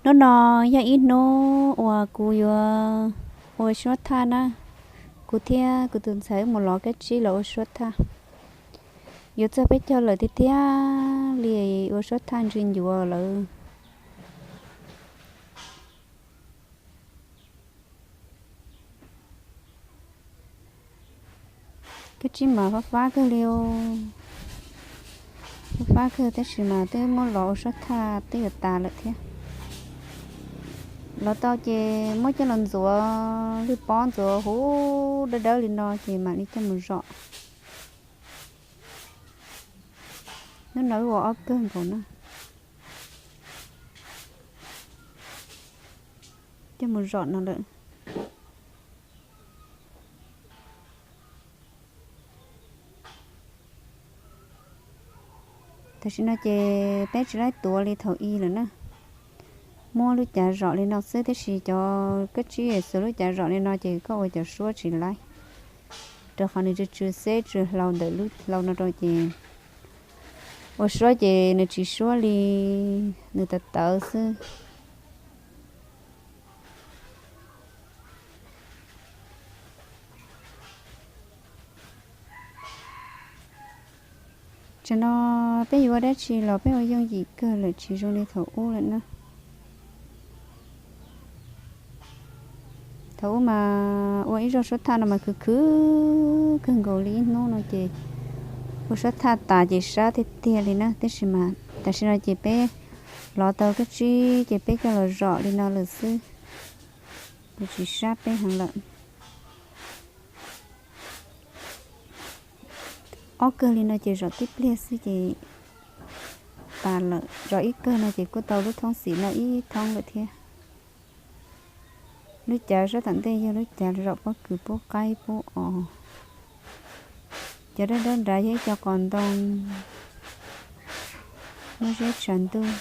Hnub no yog ib hnub uas kuv yuav ua suab thaj na. Kuv thiab kuv tus ntxhais wb mus lov kab tsib los ua suab thaj. Yuav txog peb caug lawm tiag tiag li, ua suab thaj ntsia ncuav lawm. Kab tsib mas fab fab kawg li, fab fab kawg tab sis mas twb muab lov ua suab thaj twb yuav tas lawm thiab. Lov tau ces muab coj los ntxuav lwj pob, ntxuav huv dawb dawb li no ces mam li coj mus zom. Hnub no wb ua ob kawg nkaus na. Coj mus zom no lawm. Tam sim no ces peb tsis laib tuav li thaum i lawm na. Muab lub cav zom li no xwb, tab sis cov kab tsib es xuas lub cav zom li no ces koj ua cov suab tsis laib, rau qhov nws tsw tsw xeb tsw hlau ntawm lub hlau no rau ces ua suab ces nws tsis suab li, nws tawv tawv xwb. Tsam no peb yuav ua dab tsi los peb ua yooj yim kawg lawm, tsis zoo li thaum ub lawm na. Thaum ub mas ua ib zaug suab thaj no mas khwv khwv kawg nkaus li, ib hnub no ces ua suab thaj tas ces sab tiag tiag li na. Tab sis mas tam sim no ces peb lov tau kab tsib ces peb coj los zom li no lawm xwb, nws tsis sab peb heev lawm. Ob kawg li no ces zom tib pliag xwb ces tas lawm, zom ib kawg no ces kuj tau lub thoob xim no ib thoob lawm thiab. Lub cav sab tom ntej yog lub cav zom pob kws pub qaib pub os. Cov dawb dawb nrad yog ib co qos ntoo, muab zeb tshav ntuj.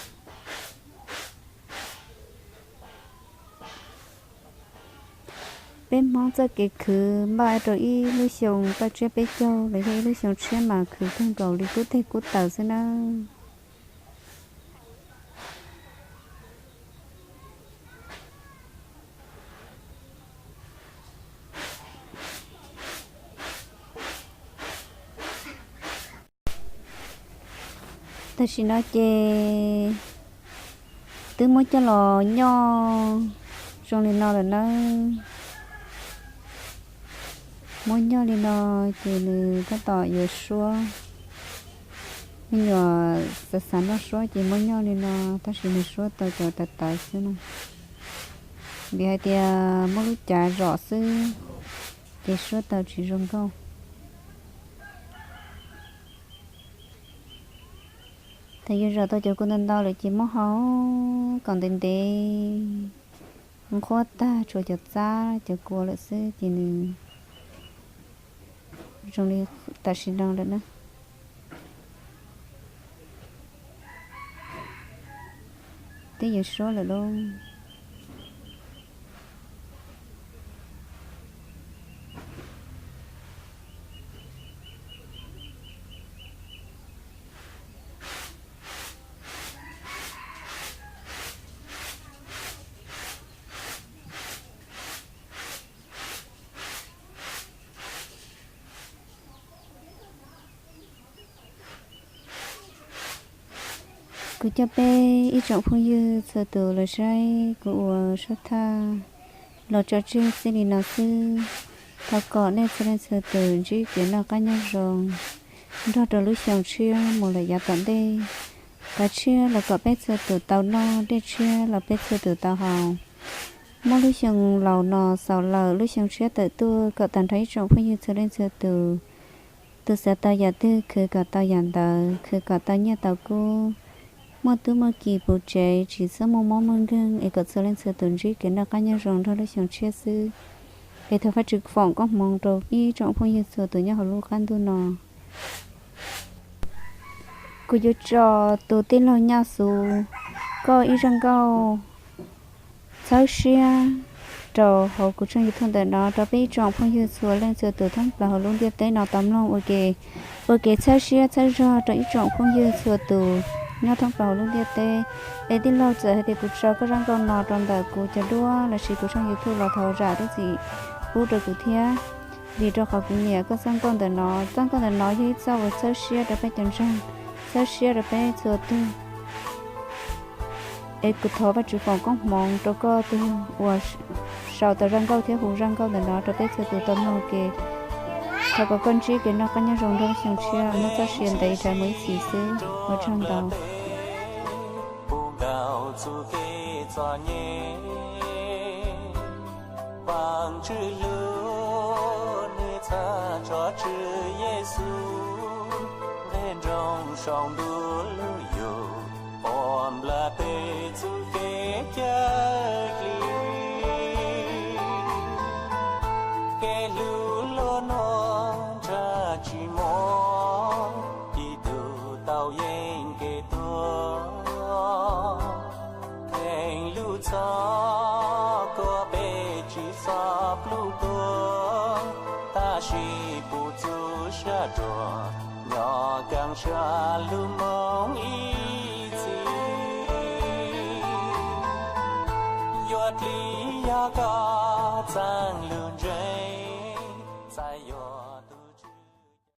Peb Hmoob txoj kev khwv npaj rau ib lub xyoo paj tsiab peb caug los yog ib lub xyoo tshiab mas khwv kawg nkaus li kub teg kub taws xwb nawb. Tam sim no ces twb muab coj los nyoj zoo li no lawm nawb. Muab nyoj li no ces nws tab tom yuav suab. Me nyuam xav xav noj suab ces muab nyoj li no, tab sis nws suab tau cov tawv tawv xwb no. Vim hais tias muab lub cav zom xwb ces suab tau tsis zoo nkauj. Thaum yus zom tau cov kua ntau ntau lawm ces muab hau kom ntev ntev, nqhuab tag tshuav cov txab cov kua lawm xwb ces nws zoo li tam sim no lawm na. Twb yuav suab lawm lauj. Kuv coj peb ib tsoom phooj ywg txhua tus los saib kuv ua suab thaj los tso tseg txij li no xwb. Thov kom nej txhua leej txhua tus ntsib kev noj qab nyob zoo nrog rau lub xyoo tshiab mus lawm yav tom ntej. Kav tshiab los kom peb txhua tus tau noj, dej tshiab los peb txhua tus tau haus. Muab lub xyoo laus no xaus lawm, lub xyoo tshiab tawm tuaj kom tag nrho ib tsoom phooj ywg txhua leej txhua tus, tus xav tau yam twg khwv kom tau yam ntawd, khwv kom tau nyiaj tau kub, muaj tub muaj ki puv tsev, tsis txhob muaj mob muaj nkeeg, es kom txhua leej txhua tus ntsib kev noj qab nyob zoo nrog lub xyoo tshiab xwb. Es thov Vajtswv foom koob hmoov rau ib tsoom phooj ywg txhua tus nyob hauv lub qab ntuj no. Kuv yuav tso tus tij laug Nyaj Xus, koj ib zaj nkauj txhawb siab rau hauv kuv tshooj YouTube ntawm no rau peb ib tsoom phooj ywg txhua leej txhua tus thoob plaws hauv lub ntiaj teb no tau mloog ua ke, ua kev txhawb siab txhawb zog rau ib tsoom phooj ywg txhua tus. nyob thoob plaws lub ntiaj teb. Es tij laug, txawm hais tias kuv tso koj zaj nkauj no rau ntawm kuv cov duab lossis kuv tshooj YouTube los thov zam lub txim pub rau kuv thiab, vim rau qhov kuv nyiam koj zaj nkauj ntawm no. Zaj nkauj ntawm no yog ib zaj uas txhawb siab rau peb cov ntseeg, txhawb siab rau peb txhua tus. Es kuv thov Vajtswv foom koob hmoov rau koj tus uas sau tau zaj nkauj thiab hu zaj nkauj ntawm no rau peb txhua tus tau mloog ke. Thov kom koj ntsib kev noj qab nyob zoo nrog xyoo tshiab, muaj txoj sia ntev mus ib txhis xwb. Ua tsaug ntau. Puv nkaus txuj kev txom nyem, Vaajtswv hlub nwg txhaj tso Tswv Yexus, nqeg nroog sau ntuj lub yug, ua nplaj teb txuj kev cawm dli. Kev hlub luaj nuav ntsha tsis muaj, ib tug tau yeej kev tuag. Kheev lug txog kuas peb tsis xob plub tuag, tab sis puv txuj sab ruam, nyob kaaj sab lug moog ib txhis. Yuav dlib yog koj txaaj lug ntseeg,